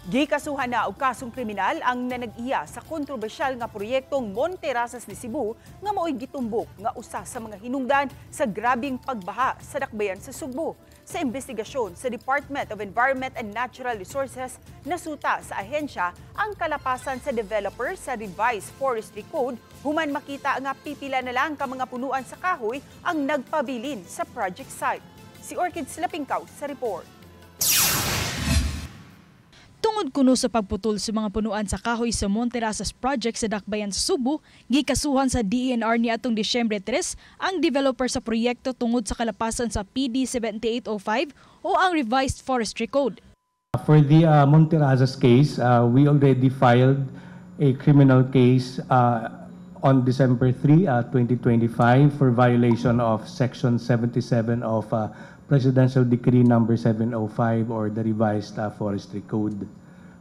Gikasuhan na og kasong kriminal ang nanag-iya sa kontrobersyal nga proyektong Monterrazas de Cebu nga mao'y gitumbok nga usa sa mga hinungdan sa grabeng pagbaha sa dakbayan sa Sugbo. Sa investigasyon sa Department of Environment and Natural Resources, nasuta sa ahensya ang kalapasan sa developer sa Revised Forestry Code human makita nga pipila na lang ka mga punuan sa kahoy ang nagpabilin sa project site. Si Orchid Slapingkaw sa report. Tungod kuno sa pagputol sa mga punuan sa kahoy sa Monterrazas Project sa Dakbayan sa Sugbo, gikasuhan sa DENR niadtong Disyembre 3 ang developer sa proyekto tungod sa kalapasan sa PD 7805 o ang Revised Forestry Code. For the Monterrazas case, we already filed a criminal case on December 3, 2025 for violation of Section 77 of Presidential Decree Number 705 or the Revised Forestry Code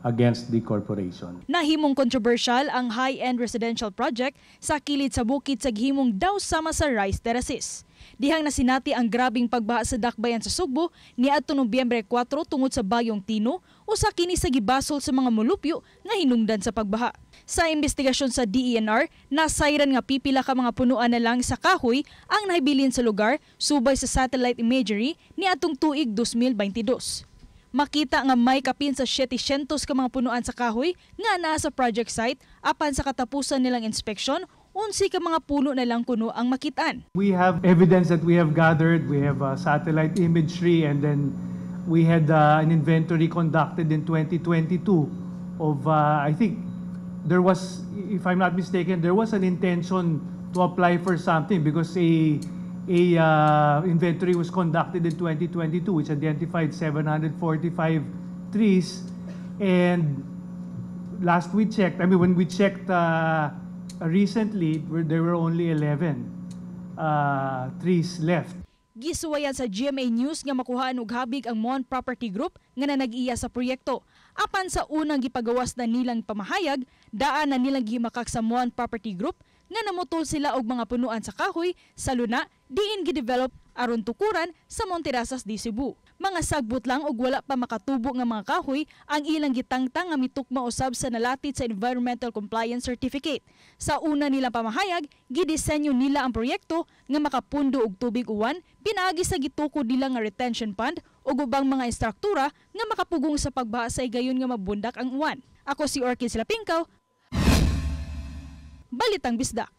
against the corporation. Nahimong controversial ang high-end residential project sa kilid sa bukid sa gihimong daw sama sa rice terraces. Dihang nasinati ang grabing pagbaha sa dakbayan sa Sugbo niadto Nobyembre 4 tungod sa bagyong Tino, usa kini sa gibasol sa mga mulupyo nga hinungdan sa pagbaha. Sa investigasyon sa DENR, nasayran nga pipila ka mga punuan na lang sa kahoy ang nahibilin sa lugar subay sa satellite imagery niadtong tuig 2022. Makita nga may kapin sa 700 ka mga punuan sa kahoy nga naa sa project site, apan sa katapusan nilang inspeksyon, 11 ka mga puno na lang kuno ang makitaan. We have evidence that we have gathered. We have satellite imagery, and then we had an inventory conducted in 2022 of, I think, there was, if I'm not mistaken, there was an intention to apply for something because a inventory was conducted in 2022 which identified 745 trees, and last we checked, I mean, when we checked recently, there were only 11 trees left. Gisuwayan sa GMA News nga makuhaan og habig ang Mon Property Group nga nanag-iya sa proyekto. Apan sa unang gipagawas na nilang pamahayag, daan na nilang gihimakak sa Mon Property Group nga namutol sila og mga punuan sa kahoy sa luna diin gidevelop aron tukuran sa Monterrazas de Cebu. Mga sagbot lang og wala pa makatubo nga mga kahoy ang ilang gitangtang nga mitukma usab sa nalatit sa Environmental Compliance Certificate. Sa una nilang pamahayag, gidisenyo nila ang proyekto nga makapundo og tubig uwan pinaagi sa gitukod nila nga retention pond ug ubang mga istruktura nga makapugong sa pagbaha sa higayon nga mabundak ang uwan. Ako si Orchid Lapingkaw, Balitang Bisdak.